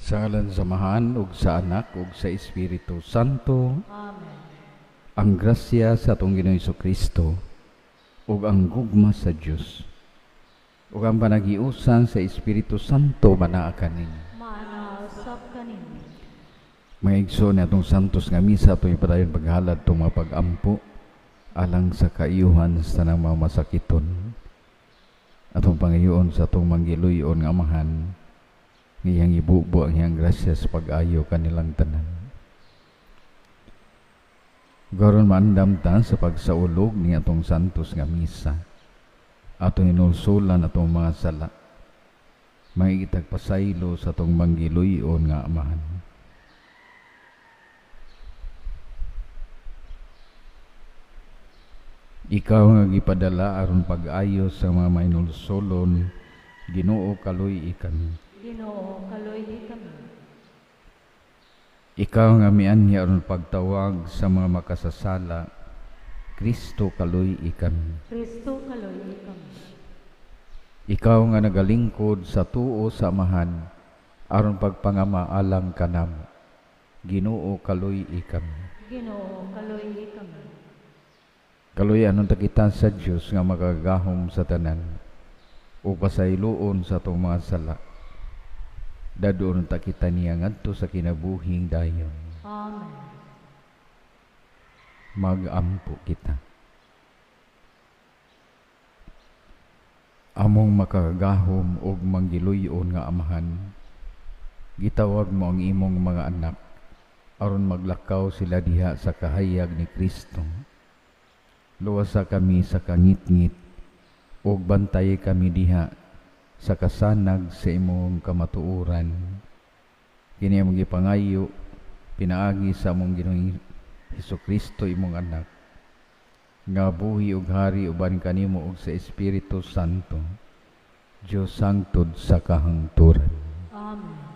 Sa ngalan sa Amahan ug sa Anak ug sa Espiritu Santo. Amen. Ang grasya sa atong Ginoong Kristo ug ang gugma sa Dios ug ang panagiusan sa Espiritu Santo manaa kaninyo. Maana usab kaninyo. Mga igsoon, atong santos nga misa atong ipadayon paghalad itong mga pag-ampo alang sa kaayuhan sa tanang mga masakiton. Atong pangayoon sa atong manggiluyon nga Amahan nga iyang ibubo ang iyang grasya sa pag-ayo kanilang tanan. Karon maandam ta sa pagsaulog ni atong santos nga misa. Atong hinulsulan atong mga sala. Mangitag pasaylo sa atong manggiluyon nga Amahan. Ikaw nga gipadala aron pag-ayo sa mga mahinulsolon, Ginoo, kaluy-i kami. Ginoo, kaluy-i kami. Ikaw nga mianhi aron pagtawag sa mga makasasala, Kristo, kaluy-i kami. Kristo, kaluy-i kami. Ikaw nga nagalingkod sa tuo sa Amahan aron pagpangama alang kanamo, Ginoo, kaluy-i kami. Ginoo, kaluy-i kami. Kaluy-an unta kita sa Dios nga makagagahom sa tanan ug pasayloon sa atong mga sala. Dadoon unta kita niya ngadto sa kinabuhing dayon. Amen. Mag-ampo kita. Among makagagahom ug manggiluyon nga Amahan, gitawag mo ang imong mga anak aron maglakaw sila diha sa kahayag ni Kristo. Luwasa kami sa kangitngit ug bantay kami diha sa kasanag sa imong kamatuoran. Kini among gipangayo pinaagi sa among Ginoong Hesukristo, imong anak, nga buhi ug hari uban kanimo ug sa Espiritu Santo, Dios sangtod sa kahangturan. Amen.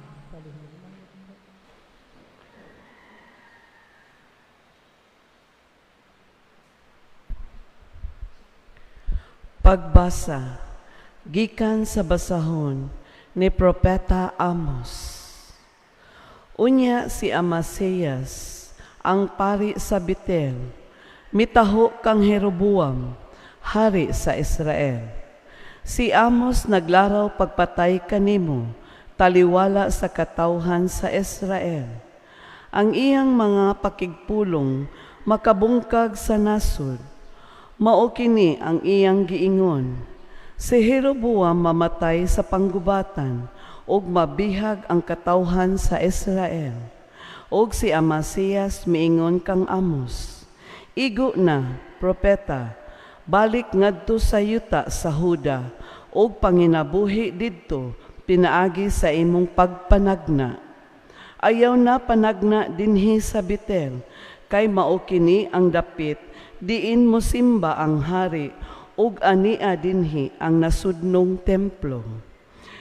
Pagbasa gikan sa basahon ni Propeta Amos. Unya si Amasías, ang pari sa Betel, mitaho kang Jeroboam, hari sa Israel. Si Amos naglaraw pagpatay kanimo, taliwala sa katawhan sa Israel. Ang iyang mga pakigpulong makabungkag sa nasod. Mao kini ang iyang giingon. Si Jeroboam mamatay sa panggubatan ug mabihag ang katawhan sa Israel. Ug si Amasías miingon kang Amos, "Igo na, propeta, balik ngadto sa yuta sa Huda ug panginabuhi didto pinaagi sa imong pagpanagna. Ayaw na panagna dinhi sa Betel, kay mao kini ang dapit diin mo simba ang hari ug ania dinhi ang nasudnong templo."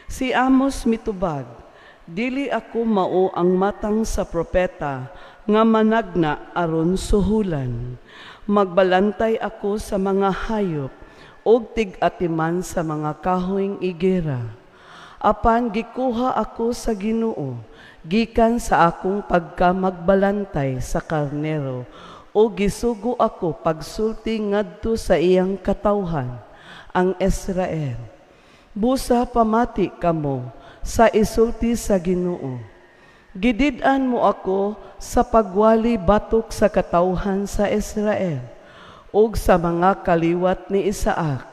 Si Amos mitubag, "Dili ako mao ang matang sa propeta nga managna aron suhulan. Magbalantay ako sa mga hayop ug tig-atiman sa mga kahoyng igera. Apan gikuha ako sa Ginoo gikan sa akong pagkamagbalantay sa karnero o gisugo ako pagsulti ngadto sa iyang katawhan, ang Israel. Busa pamati kamo sa isulti sa Ginoo. Gidid-an mo ako sa pagwali batok sa katawhan sa Israel ug sa mga kaliwat ni Isaac,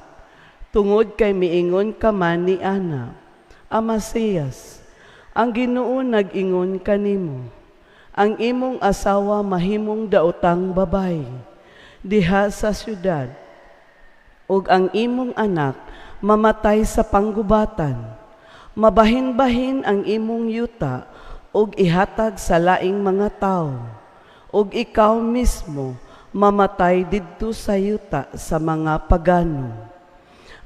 tungod kay miingon ka man ni ana, Amasías, ang Ginoo nag-ingon kanimo, ang imong asawa mahimong daotang babay diha sa syudad ug ang imong anak mamatay sa panggubatan. Mabahin-bahin ang imong yuta ug ihatag sa laing mga tawo, ug ikaw mismo mamatay didto sa yuta sa mga pagano.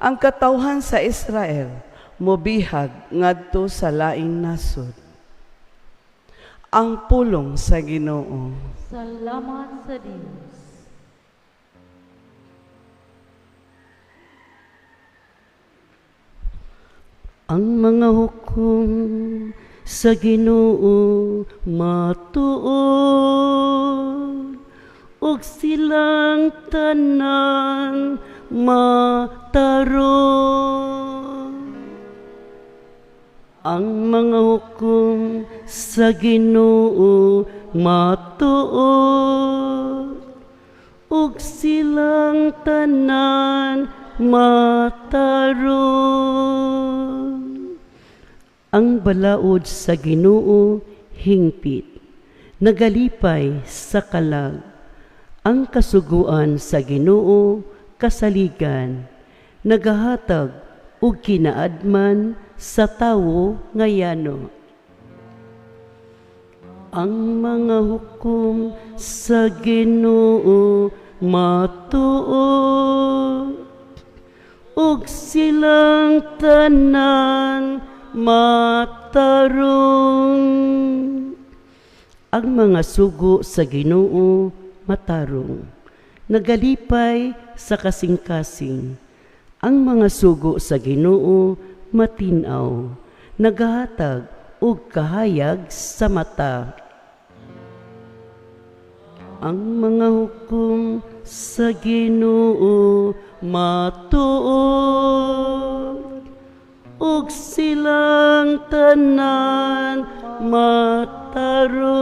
Ang katawhan sa Israel mobihag ngadto sa laing nasod." Ang pulong sa Ginoo. Salamat sa Dios. Ang mga hukom sa Ginoo matuod, ug silang tanan matarong. Ang mga hukom sa Ginoo matuod, ug silang tanan matarong. Ang balaod sa Ginoo hingpit, nagalipay sa kalag. Ang kasuguan sa Ginoo kasaligan, nagahatag og kinaadman sa tawo nga yano. Ang mga hukom sa Ginoo matuod, ug silang tanan matarong. Ang mga sugo sa Ginoo matarong, nagalipay sa kasing-kasing. Ang mga sugo sa Ginoo matin-aw, nagahatag og kahayag sa mata. Ang mga hukom sa Ginoo matuod, ug silang tanan matarong.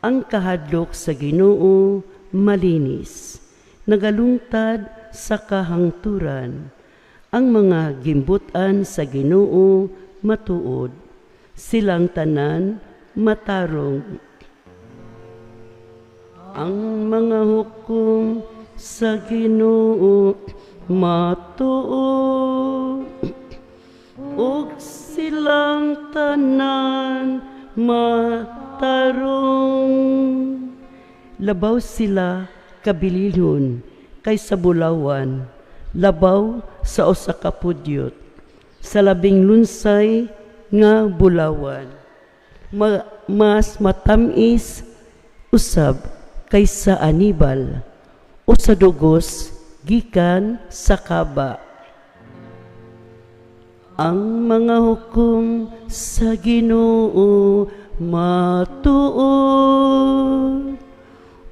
Ang kahadlok sa Ginoo malinis, nagalungtad sa kahangturan. Ang mga gimbutan sa Ginoo matuod, silang tanan matarong. Ang mga hukom sa Ginoo matuod, ug silang tanan matarong. Labaw sila kabililhon kaysa bulawan, labaw sa usa ka pudyot, sa labing lunsay nga bulawan. Mas matamis usab kaysa anibal o sa dugos gikan sa kaba. Ang mga hukom sa Ginoo matuod,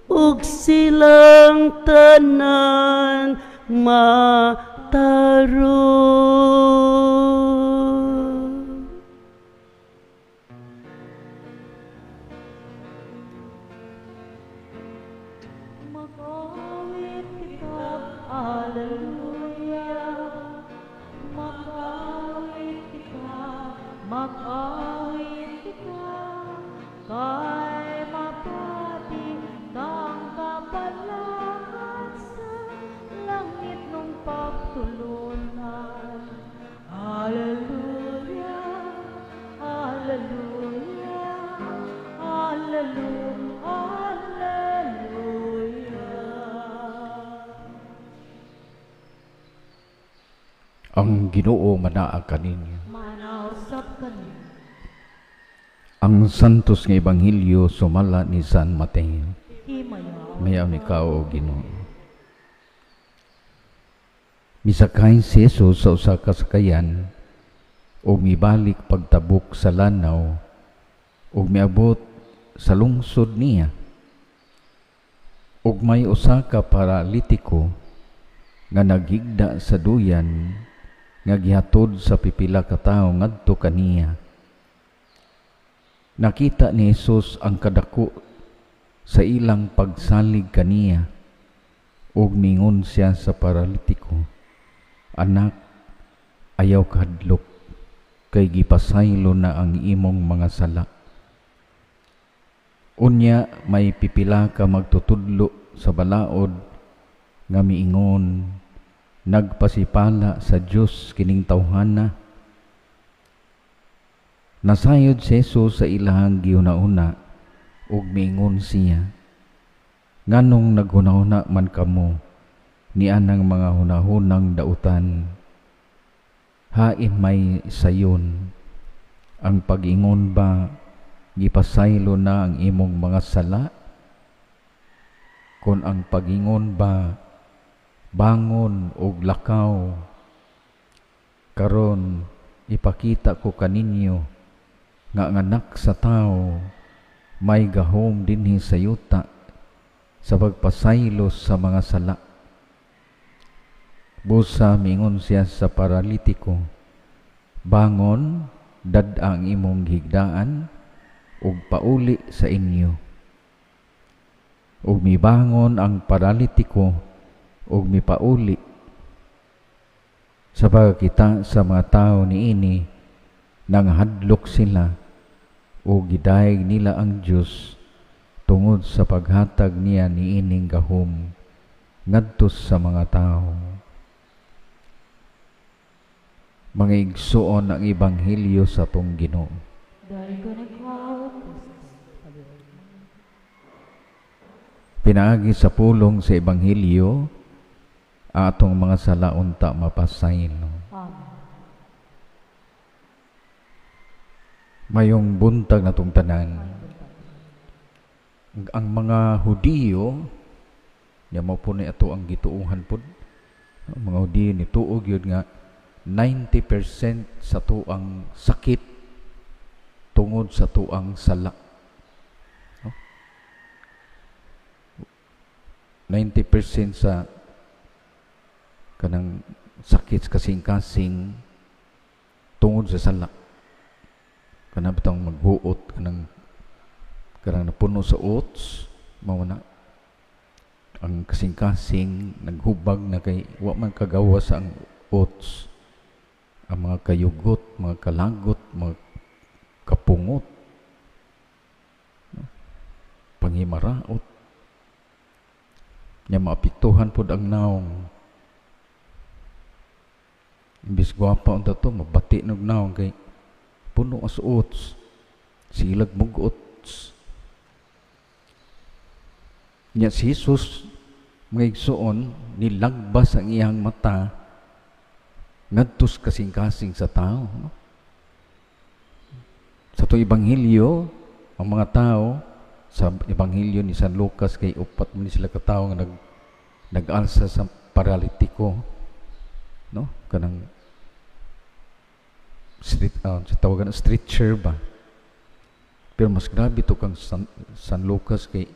ug silang tanan matarong. Makawit kita, hallelujah. Makawit kita, makawit kita, kay mapati tang kapalakan sa langit nung pagtulunan. Hallelujah, hallelujah, hallelujah, hallelujah. Ang Ginoo manaa kaninyo. Manausap kani. Ang Santos nga Ebanghelyo sumala ni San Mateo. Himayaw. Mayaw ni kao, Ginoo. Misakay si Jesus sa usa ka sakayan ug mibalik pagtabok sa lanaw ug miabot sa lungsod niya. Ug may usa ka paralitiko nga naghigda sa duyan nga gihatod sa pipila ka tawo ngadto kaniya. Nakita ni Jesus ang kadako sa ilang pagsalig kaniya ug mingon siya sa paralitiko, "Anak, ayaw kahadlok, kay gipasaylo na ang imong mga sala." Unya may pipila ka magtutudlo sa balaod nga miingon, "Nagpasipala sa Dios kining tawhana." Nasayod si Jesus sa ilahang gihuna-huna ug miingon siya, "Nganong naghuna-huna man kamo nianang mga hunahunang dautan? Hain may sayon ang pag-ingon ba gipasaylo na ang imong mga sala? Kon ang pag-ingon ba bangon og lakaw karon ipakita ko kaninyo nga ang Anak sa Tao may gahom dinhi sa yuta sa pagpasaylo sa mga sala." Busa mingon siya sa paralitiko, "Bangon, dad-a ang imong higdaan ug pauli sa inyo." Ug mibangon ang paralitiko ug mipauli. Sa pagkita sa mga tao niini, nanghadlok sila ug gidayeg nila ang Dios tungod sa paghatag niya niining gahom ngadto sa mga tao. Mga igsuon, ang Ebanghelyo sa atong Ginoo. Daygon ikaw, Kristo. Pinaagi sa pulong sa Ebanghelyo, ang atong mga sala unta mapasaylo. Amen. Mayong buntag natong tanan. Ang mga Hudiyo, nya mao po ni ato ang gituohan pod. Ang mga Hudiyo nituo gyud nga 90% sa tuang sakit tungod sa tuang sala. No? 90% sa kanang sakit sa kasing-kasing tungod sa sala. Kanang bitang maghuot, kanang napuno sa oats, mao na ang kasing-kasing naghubag na kay wa man kagawas ang oats, ang mga kayugot, mga kalagot, mga kapungot, no? Pangimaraot. Nya maapektuhan pod ang naong. Imbis gwapa unta to, mabati nog naong kay puno as oats, silag mugots. Nya si Jesus, mga igsoon, nilagbas ang iyang mata ngadto sa kasing-kasing sa tao, no? Sa itong Ebanghelyo, ang mga tao sa Ebanghelyo ni San Lucas kay upat man sila katawo nga nag-alsa sa paralitiko, no? Kanang street, sa tawagan stretcher ba? Pero mas grabe to kang San Lucas kay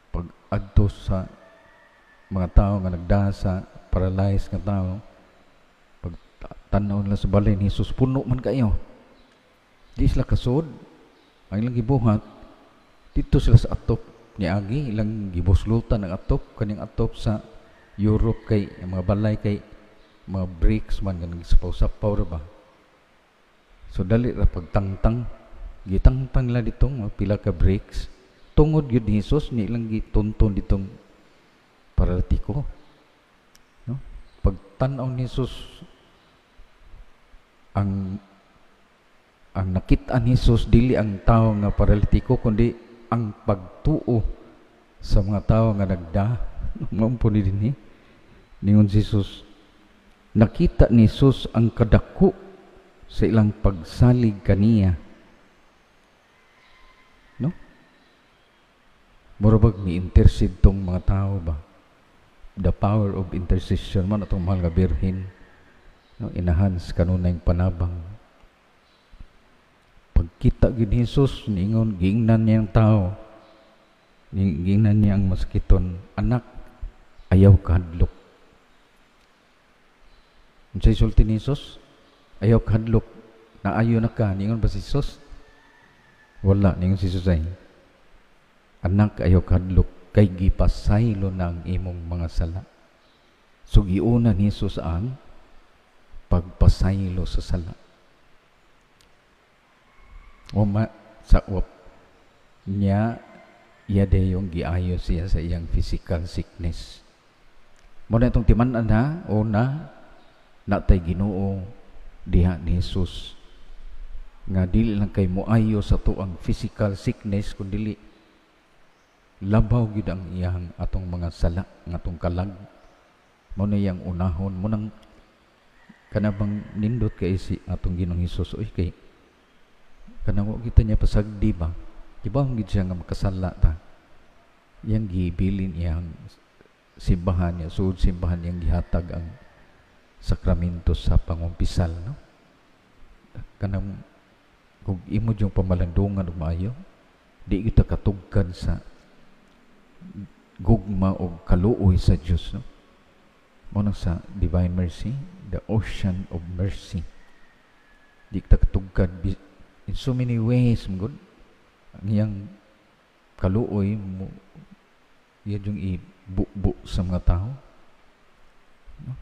pag adto sa mga tao nga nagdaha sa paralyzed nga tao, pag tan-aw nila sa balay ni Jesus, puno man kayo. Di sila kasod. Ang ilang gibuhat, dito sila sa atop niagi, ilang gibuslutan ang atop, kaning atop sa Europe kay ang mga balay kay mga bricks man kanang sapaw-sapaw ra ba. So dali ra pagtangtang, gitangtang la ditong mga pila ka bricks. Tungod gyud ni Jesus ni ilang gitunton ditong paralitiko. No? Pagtan-aw ni Jesus ang nakit-an ni Jesus dili ang tao nga paralitiko kundi ang pagtuo sa mga tao nga nagda. Mao po ni dinhi. Ningon si Jesus, nakita ni Jesus ang kadako sa ilang pagsalig kaniya. No? Mura bag ni-intercede tong mga tao ba? The power of intercession man atong mahal nga Birhen. No, enhance kanunay panabang. Pagkita gyud ni Jesus, niingon, giingnan niya ang tao. Giingnan niya ang masakiton, anak, ayaw kahadlok. Unsay sulti ni Jesus? Ayaw kahadlok, naayo na ka. Niingon ba si Jesus? Wala, niingon si Jesus ay, anak, ayaw kahadlok, kay gipasaylo na ang imong mga sala. So giuna ni Jesus ang pagpasaylo sa sala. O ma, sa wap niya, iya deyong giayo siya sa iyang physical sickness. Mo na itong timan-an ha, una, natay Ginoo diha ni Jesus nga dili lang kay moayo sa tuang physical sickness kundi labaw gyud ang iyang atong mga sala, ang atong kalag. Mao na iyang unahon mo nang kanabang nindot kay si atong Ginoong Hesus, oy kay kanang wa kita niya pasagdi ba, ibang gid siya nga makasala ta. Iyang gibilin iyang simbahan niya, sud simbahan iyang gihatag ang sakramento sa pangumpisal, no? Kanang kung imo yung pamalandungan og maayo, di kita katugkad sa gugma o kaluoy sa Dios, no? Mao nang sa divine mercy, the ocean of mercy. Di kita katugkad in so many ways, man gud. Ang iyang kaluoy mo iya yung ibubo sa mga tao. No?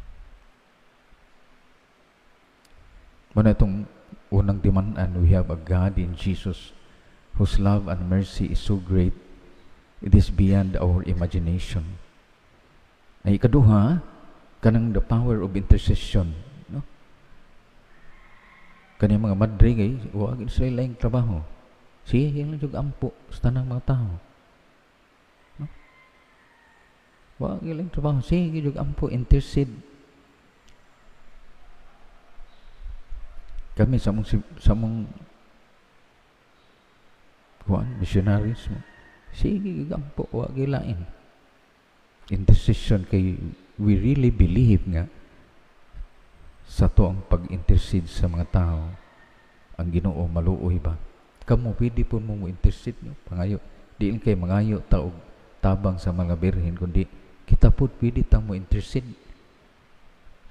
Mao na itong unang timan-an, we have a God in Jesus whose love and mercy is so great, it is beyond our imagination. Ay ikaduha, kanang the power of intercession. No? Kani mga madre kay, wa gid sila laing trabaho. Siya lang jud ampo sa tanang mga tao. No? Wa gid laing trabaho, siya jud ampo, intercede. Kami sa mong kuan missionaries mo, sige gampo, wa gilain. Intercession kay we really believe nga sa to ang pag-intercede sa mga tao, ang Ginoo maluoy ba. Kamo pwede po mo intercede nyo, pangayo. Di kay mangayo ta og tabang sa mga birhen, kundi kita po pwede ta mo intercede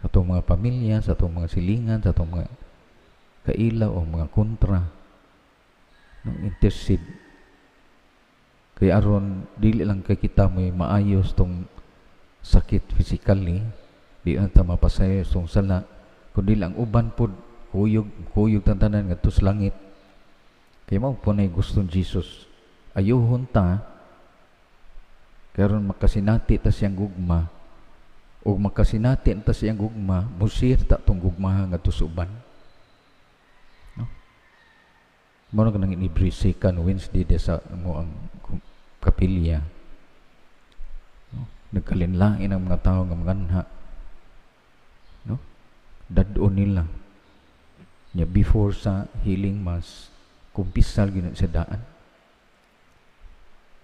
sa atong mga pamilya, sa atong mga silingan, sa atong mga kaila o mga kontra, no, intercede. Kay aron dili lang kay kita may maayos tong sakit physically, di lang ta mapasayo tong sala, kundi lang uban pod kuyog kuyog tantanan ngadto sa langit. Kay mao po nay gusto ni Jesus, ayuhon ta karon makasinati ta siyang gugma, ug makasinati ta siyang gugma, musir ta tong gugma ngadto sa uban. Mao na kanang every second Wednesday de sa mo ang kapilya. No? Nagkalinlain ang mga tao nga manganha. No? Dad-on nila. Nya before sa healing mass, kumpisal gyud sa daan.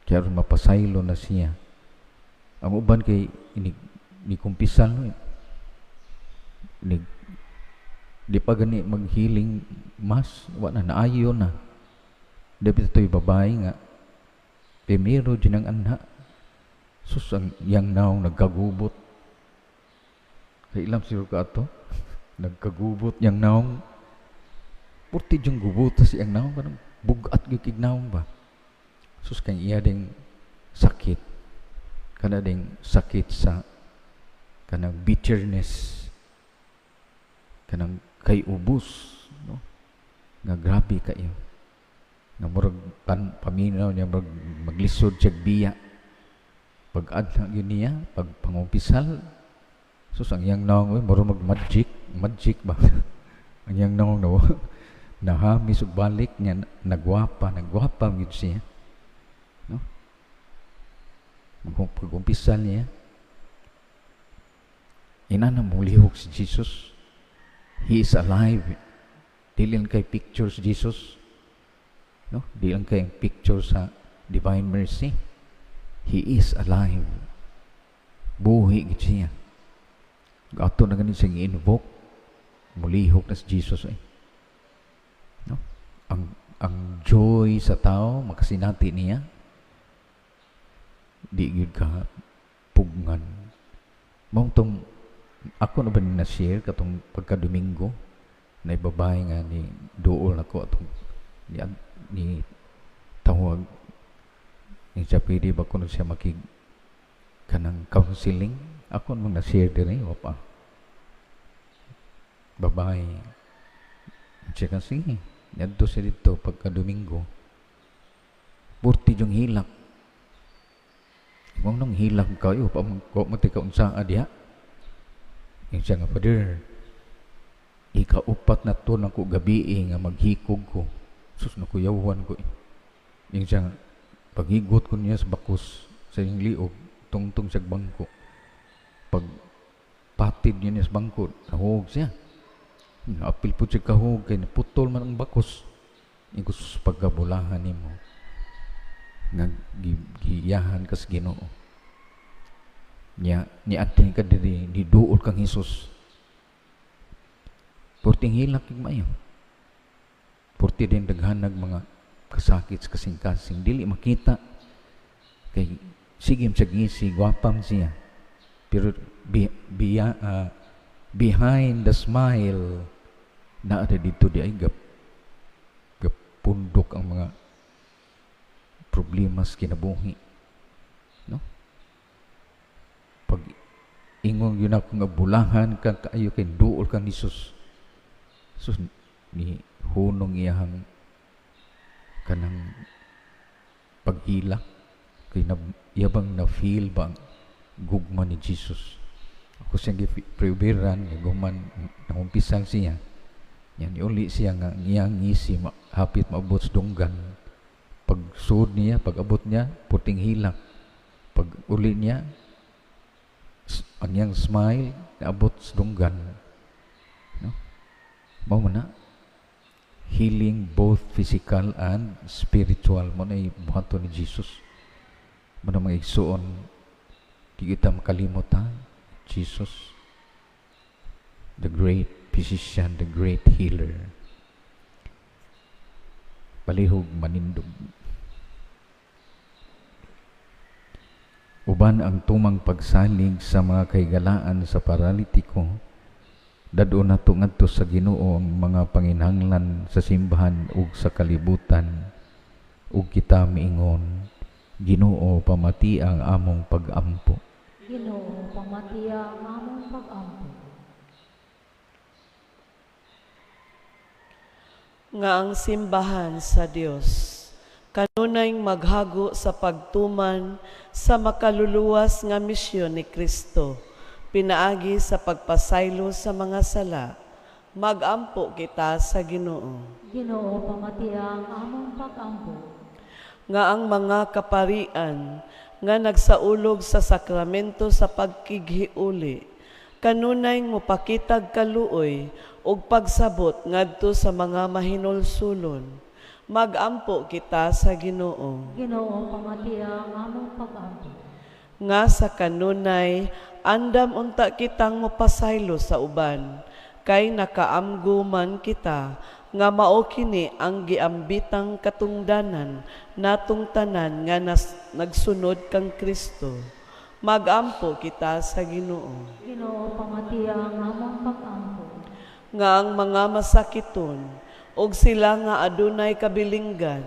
Kaya aron mapasaylo na siya. Ang uban kay inig ni kumpisal, no? Inig di pa gani mag-healing mass, wa na, naayo na. Dapat ito'y babae nga, primero din ang anha. Sus, ang yang naong nagkagubot. Kay ilam siguro ka ato, nagkagubot yang naong. Purti yung gubot sa iyang naong, kanang bugat gyud kig naong ba. Sus, kang iya ding sakit. Kana ding sakit sa kanang bitterness, kanang kay ubos, no? Nga grabe kayo. Nga murag paminaw niya, murag maglisod siya biya. Pag-adna gyud niya, pag pangumpisal, sus, ang iyang naong, uy, murag mag-magic, magic ba? Ang iyang naong, no? Nahamis og balik niya, nagwapa, nagwapa gyud siya. No? Pag-umpisal niya, inana mulihok si Jesus. He is alive. Dili lang kay pictures Jesus. No? Dili lang kay picture sa divine mercy. He is alive. Buhi gid siya. Ato na gani siyang i-invoke. Mulihok na si Jesus eh. No? Ang joy sa tao makasinati niya. Di gyud ka pugngan. Mao tong ako na ba ni na-share katong pagka-Domingo na babae nga ni duol nako atong ni tawag ni siya pwede ba kuno siya makig kanang counseling. Ako nang na-share diri wa pa babae siya kasi niadto siya dito pagka-Domingo. Purti yung hilak. Kung nang hilak kayo pa mo tika unsa diha. Yung siya nga, Father, ikaupat na to ng gabi nga maghikog ko. Sus, nakuyawan ko. Yung siya nga, paghigot ko niya sa bakos sa iyong liog, tungtong sa bangko. Pag patid niya sa bangko, nahug siya. Naapil po siya kahug, kay naputol man ang bakos. Yung sus, pagkabulahan ni mo, nga giyahan kas Ginoo. Nya ni anting ka diri ni duol kang Hesus. Porting hilak kig maayo. Purti din daghanag mga kasakit sa kasing-kasing dili makita kay sige siya ngisi, gwapam siya, pero behind the smile naa dito di ay gapundok ang mga problema sa kinabuhi, no? Pag ingon yun ako nga bulahan ka kaayo kay duol kang ni Jesus, sus ni hunong iyahang kanang paghilak kay na, iya bang na-feel ba ang gugma ni Jesus. Ako siyang giprebiran, guman nangumpisal siya. Yan, iuli siya nga iyang ngisi hapit maabot sa dunggan. Pag suod niya, pag abot niya, puting hilak. Pag uli niya, ang iyang smile, naabot sa dunggan. No? Mao man na, healing both physical and spiritual mo na buhaton ni Jesus. Mo na mga igsuon, di kita makalimot ha, Jesus, the great physician, the great healer. Palihog manindog. Uban ang tumang pagsalig sa mga kahigalaan sa paralitiko, dad-on nato ngadto sa Ginoo ang mga panginhanglan sa simbahan ug sa kalibutan, ug kita miingon, Ginoo, pamati ang among pag-ampo. Ginoo, pamatiya ang among pag-ampo. Nga ang simbahan sa Dios kanunay maghago sa pagtuman sa makaluluwas nga misyon ni Kristo, pinaagi sa pagpasaylo sa mga sala. Magampo kita sa Ginoo. Ginoo, pamatiya ang among pag-ampo. Nga ang mga kaparian nga nagsaulog sa sakramento sa pagkighiuli, kanunay mopakitag kaluoy ug pagsabot ngadto sa mga mahinulsulon. Magampo kita sa Ginoo. Ginoo, pamatiya ang among pag-ampo. Nga sa kanunay andam unta kitang mopasaylo sa uban, kay nakaamgo man kita nga mao kini ang giambitang katungdanan natong tanan nga nagsunod kang Kristo. Magampo kita sa Ginoo. Ginoo, pamatiya ang among pag-ampo. Nga ang mga masakiton og sila nga adunay kabilinggan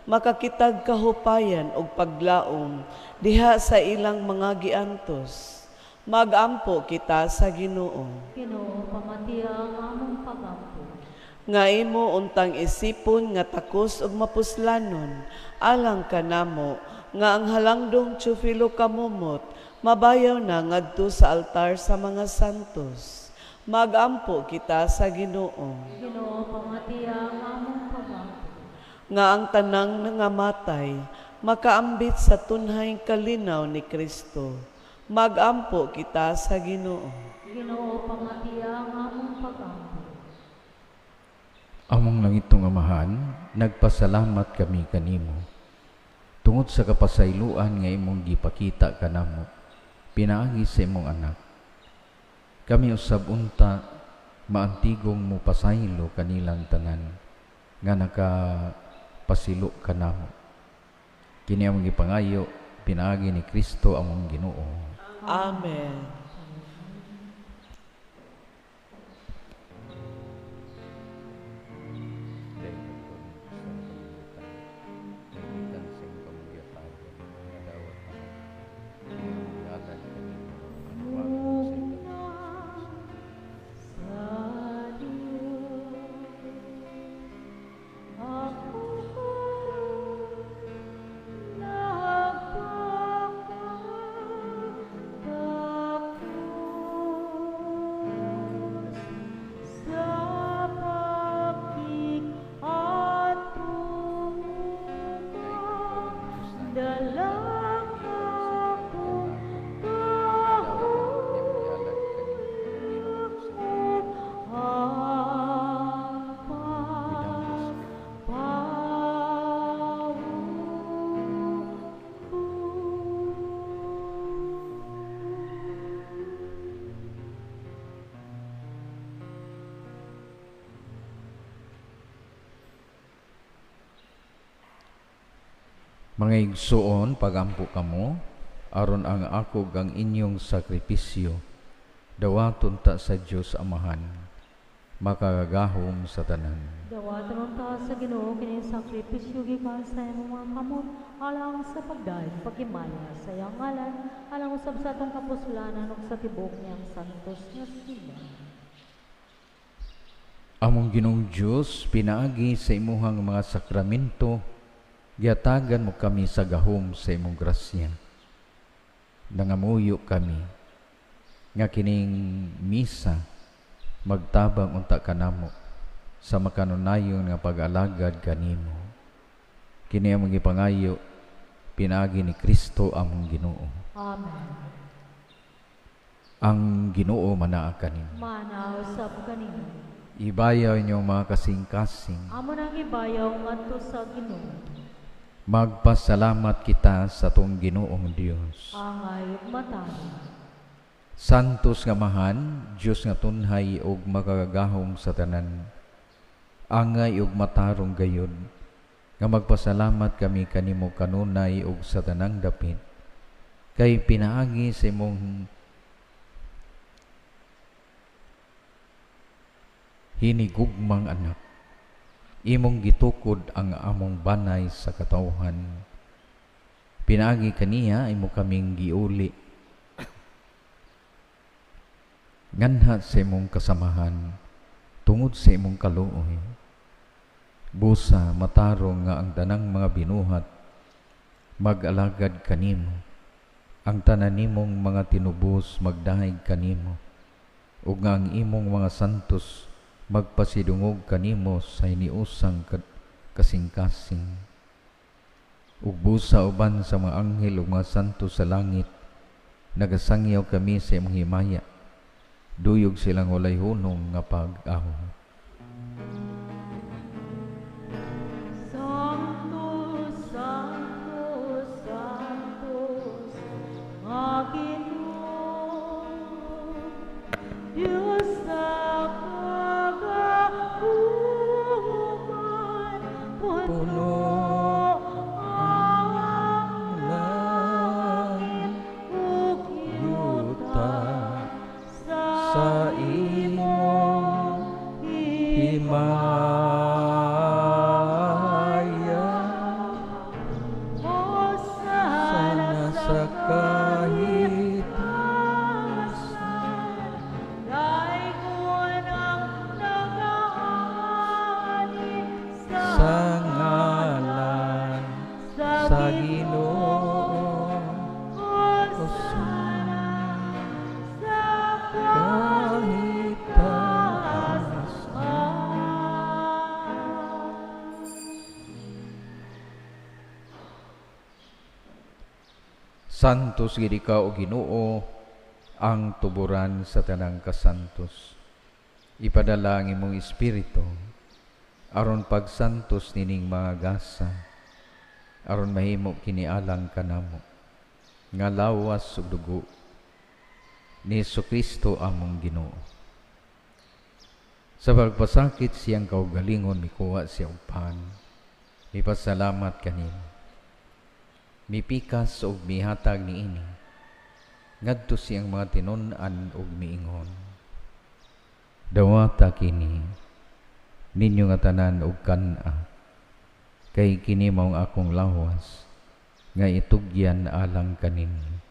makakitag kahupayan og paglaom diha sa ilang mga giantos. Magampo kita sa Ginoo. Ginoo, pamatiya ang among pag-ampo. Nga imo untang isipon nga takos ug mapuslanon alang kanamo nga ang halangdong Teofilo kamumot mabayaw na ngadto sa altar sa mga santos. Magampo kita sa Ginoo. Ginoo, pamatiya ang among pag-ampo. Nga ang tanang nangamatay makaambit sa tunhay kalinaw ni Kristo. Magampo kita sa Ginoo. Ginoo, pamatiya ang among pag-ampo. Among langitong Amahan, nagpasalamat kami kanimo tungod sa kapasayloan nga imong gipakita kanamo pinaagi sa imong anak. Kami usab unta maantigong mopasaylo kanilang tanan nga nakapasilo kanamo. Kini among gipangayo pinaagi ni Kristo among Ginoo. Amen. Mga igsuon, pagampo kamo, aron ang ako gang inyong sakripisyo, dawaton ta sa Dios Amahan, makagagahom sa tanan. Dawaton ta sa Ginoo kini sakripisyo gikan sa imong mga kamot, alang sa pagdayeg paghimaya sa iyang ngalan, alang usab sa atong kapuslanan ug sa tibuok niyang santos nga simbahan. Among Ginoong Dios, pinaagi sa imuhang mga sakramento, giatagan mo kami sa gahom sa imong grasya. Nangamuyo kami nga kining misa magtabang unta kanamo sa makanunayon nga pag-alagad kanimo. Kini among gipangayo pinaagi ni Kristo among Ginoo. Amen. Ang Ginoo manaa kanimo. Manaa usab kanimo. Ibayaw inyong mga kasing-kasing. Amo nang ibayaw ngadto sa Ginoo. Magpasalamat kita sa atong Ginoong Dios. Angay ug matarong. Santos nga Amahan, Dios nga tunhay ug makagagahom sa tanan, angay ug matarong gayod, nga magpasalamat kami kanimo kanunay ug sa tanang dapit, kay pinaagi sa imong hinigugmang anak, imong gitukod ang among banay sa katawhan. Pinaagi kaniya imo kaming giuli nganha sa imong kasamahan tungod sa imong kaluoy. Busa matarong nga ang tanang mga binuhat mag-alagad kanimo, ang tanan nimong mga tinubos magdahig kanimo, ug nga ang imong mga santos magpasidungog kanimo sa hiniusang kasing-kasing. Ug busa uban sa mga anghel ug mga santos sa langit, nagasangyaw kami sa imong himaya, duyog silang walay hunong nga pag-aho. Sanctus, Sanctus, Sanctus, nga Ginoo, Dios sa kagahuman, puno ang langit ug yuta sa imong himaya. Hosana sa kahitasan, daygon ang nagaani sa ngalan sa Ginoo. Hosana sa kahitasan. Santos gid ikaw, o Ginoo, ang tuburan sa tanang kasantos. Ipadala ang imong espiritu aron pagsantos nining mga gasa, aron mahimo kini alang kanamo nga lawas ug dugo ni Jesucristo among Ginoo. Sa pagpasakit siyang kaugalingon, mikuha siya og pan, mipasalamat kanimo, mipikas og mihatag niini ngadto siyang mga tinun-an og miingon, dawata kini ninyo nga tanan og kan-a, kay kini mao ang akong lawas nga itugyan alang kaninyo.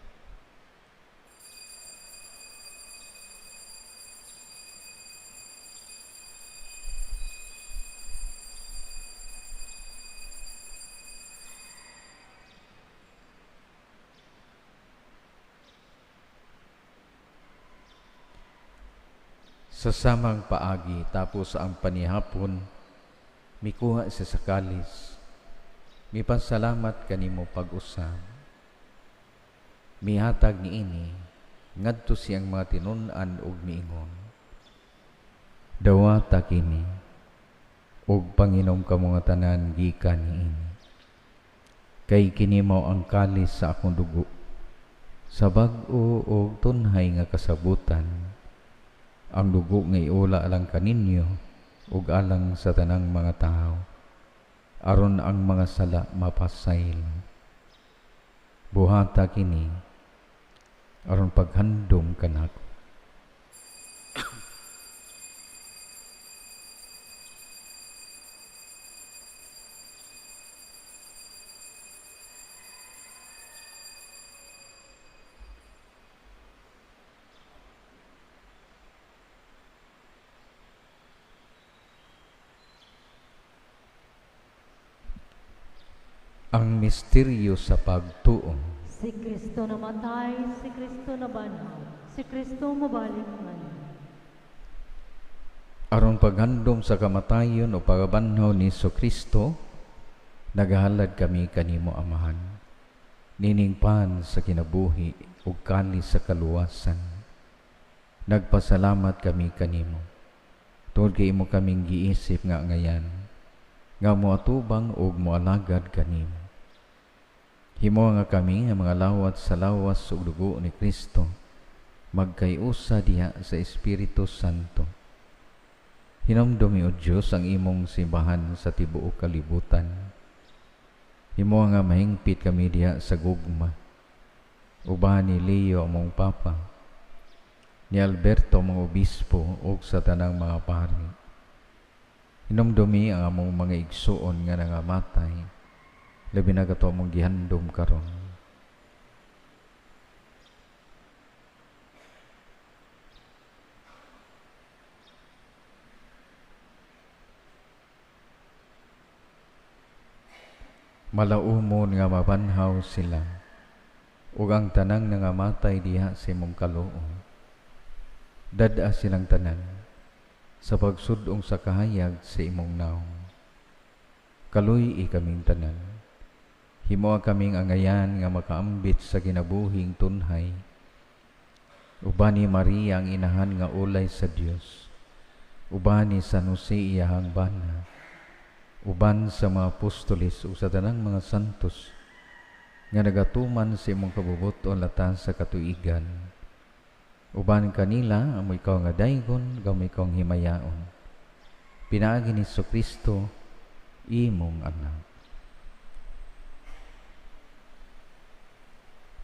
Sa samang paagi, tapos ang panihapon, mikuha siya sa kalis, mipasalamat kanimo pag-usab, mihatag niini ngadto siyang mga tinun-an ug miingon, dawata kini ug panginom kamo nga tanan gikan niini, kay kini mao ang kalis sa akong dugo sa bag-o ug tunhay nga kasabutan, ang dugo nga iula alang kaninyo ug alang sa tanang mga tawo, aron ang mga sala mapasaylo. Buhata kini aron paghandom kanako. Ang misteryo sa pagtuo. Si Kristo namatay, si Kristo nabanhaw, si Kristo mobalik ngayon. Aron paghandom sa kamatayon o pagabanhaw ni Kristo, nagahalad kami kanimo Amahan. Nining pan sa kinabuhi ug kalis sa kaluwasan. Nagpasalamat kami kanimo. Tungod kay imo kaming giisip nga ngayan, nga moatubang ug moalagad kanimo. Himo nga kami nga mga lawat sa lawas ug dugo ni Kristo, magkayusa diha sa Espiritu Santo. Hinumdumi o Dios ang imong simbahan sa tibuok kalibutan. Himo nga mahingpit kami diha sa gugma. Uban ni Leo among Papa, ni Alberto among Obispo ug sa tanang mga pari. Hinumdumi ang among mga igsuon nga nangamatay, labi na kato among gihandom karon. Malaumon nga mabanhaw sila, ug ang tanang nangamatay diha sa imong kaluoy. Dad-a silang tanan sa pagsudong sa kahayag sa imong naong. Kaluy-i kaming tanan. Himoa kaming angayan nga makaambit sa kinabuhing tunhay. Uban ni Maria ang inahan nga ulay sa Dios. Uban ni San Jose iyahang bana. Uban sa mga apostoles ug sa tanang mga santos nga nagatuman sa imong kabubut-on latan sa katuigan. Uban kanila amo ikaw nga daygon, gamo ikaw ang himayaon. Pinaagi ni Kristo imong anak.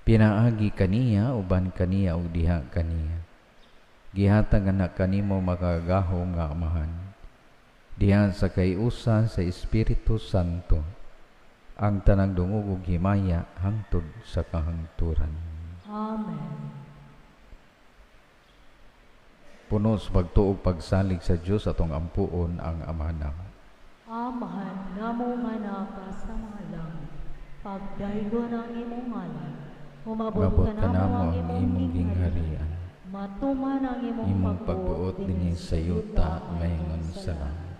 Pinaagi kaniya, uban kaniya ug diha kaniya. Gihatag anak kanimo makagagahom nga Amahan. Diha sa kayusa sa Espiritu Santo, ang tanang dungog ug himaya hangtod sa kahangturan. Amen. Puno sa pagtuog pagsalig sa Dios atong ampuon ang Amahan namo. Amahan namo nga naa sa mga langit, pagdaygon ang imong ngalan. Umabot kanamo ang imong gingharian. Matuman ang imong pagbuot dinhi sa yuta maingon sa langit.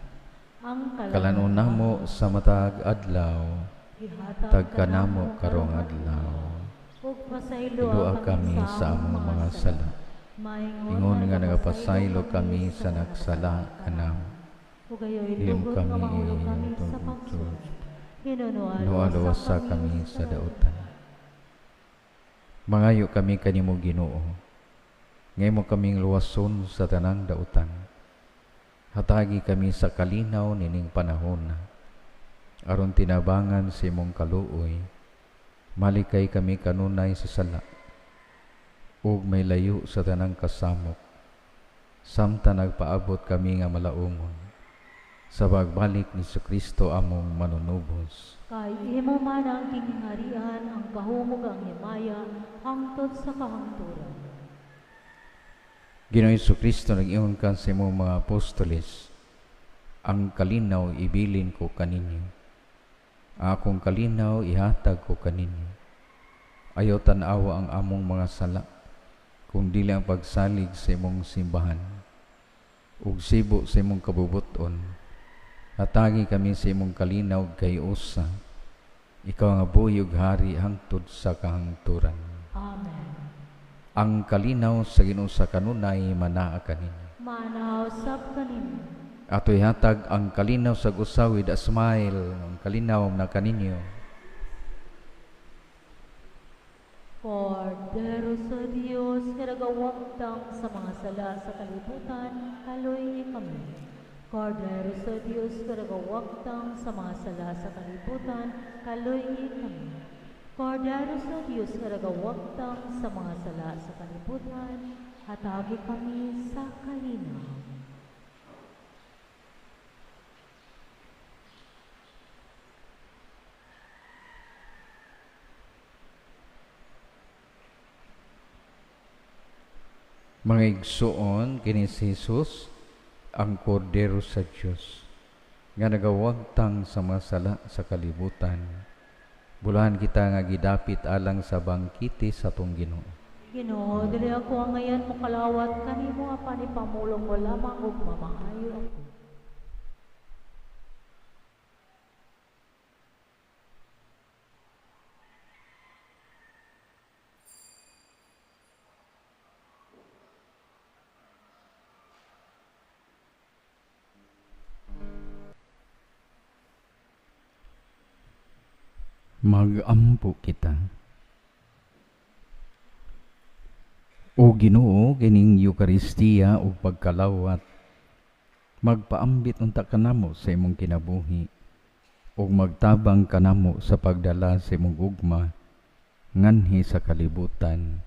Kalan-on namo sa matag adlaw, tag kanamo karong adlaw. Ug Pasayloa kami sa among mga sala. Ingon nga nagapasaylo kami sa nagsala kanamo. Iyong kami sa pagsulod. Hinunualwasa kami sa dautan. Mangayo kami kanimo Ginoo, ngaymo kaming luwason sa tanang dautan. Hatagi kami sa kalinaw nining panahon, aron tinabangan sa imong kaluoy, malikay kami kanunay sa sala, ug may layo sa tanang kasamok, samtang nagpaabot kami nga malaumon, sa pagbalik ni Kristo among manunubos. Kay imo man ang kingharian, ang kahumog, ang himaya, hangtod sa kahangturan. Ginoong Kristo, nag-ingon ka sa imong mga apostoles, ang kalinaw ibilin ko kaninyo, ang akong kalinaw ihatag ko kaninyo. Ayaw tan-awa ang among mga sala, kung dili ang pagsalig sa imong simbahan, ug sibo sa imong kabubuton. Hatagi kami sa imong kalinaw kay usa, ikaw nga buhi ug hari hangtod sa kahangturan. Amen. Ang kalinaw sa Ginoo sa kanunay manaa kaninyo. Manaw sab kaninyo. Atoy hatag ang kalinaw sa usa with a smile, ang kalinaw na kaninyo. Kordero sa Dios nga nagawagtang sa mga sala sa kalibutan, kaloy kami. Kordero sa Dios nga nagawagtang sa mga sala sa kalibutan, kaloy kami. Kordero sa Dios nga nagawagtang sa mga sala sa kalibutan, hatagi kami sa kalinaw. Mga igsuon, kini si Jesus, ang Kordero sa Dios, nga nagawagtang sa mga sala sa kalibutan. Bulahan kita nga gidapit alang sa bangkite sa atong Ginoo. Ginoo, dili ako ang ngayan mokalawat kanimo apan ipamulong mo lamang ug mamaayo ako. Magampo kita. O Ginoo, kining Eukaristiya ug pagkalawat, magpaambit unta kanamo sa imong kinabuhi ug magtabang kanamo sa pagdala sa imong gugma nganhi sa kalibutan.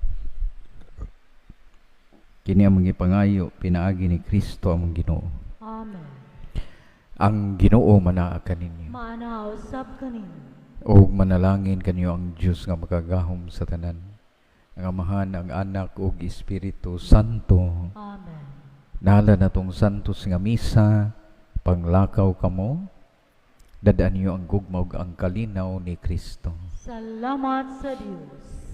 Kini ang mga pangayo pinaagi ni Kristo among Ginoo. Amen. Ang Ginoo manaa kaninyo. Maana usab kaninyo. Ug manalangin kanyo ang Dios nga makagahom sa tanan, ang Amahan, ang Anak ug Espiritu Santo. Amen. Nala natong santos nga misa, panglakaw kamo, dadaan niyo ang gugma ug ang kalinaw ni Kristo. Salamat sa Dios.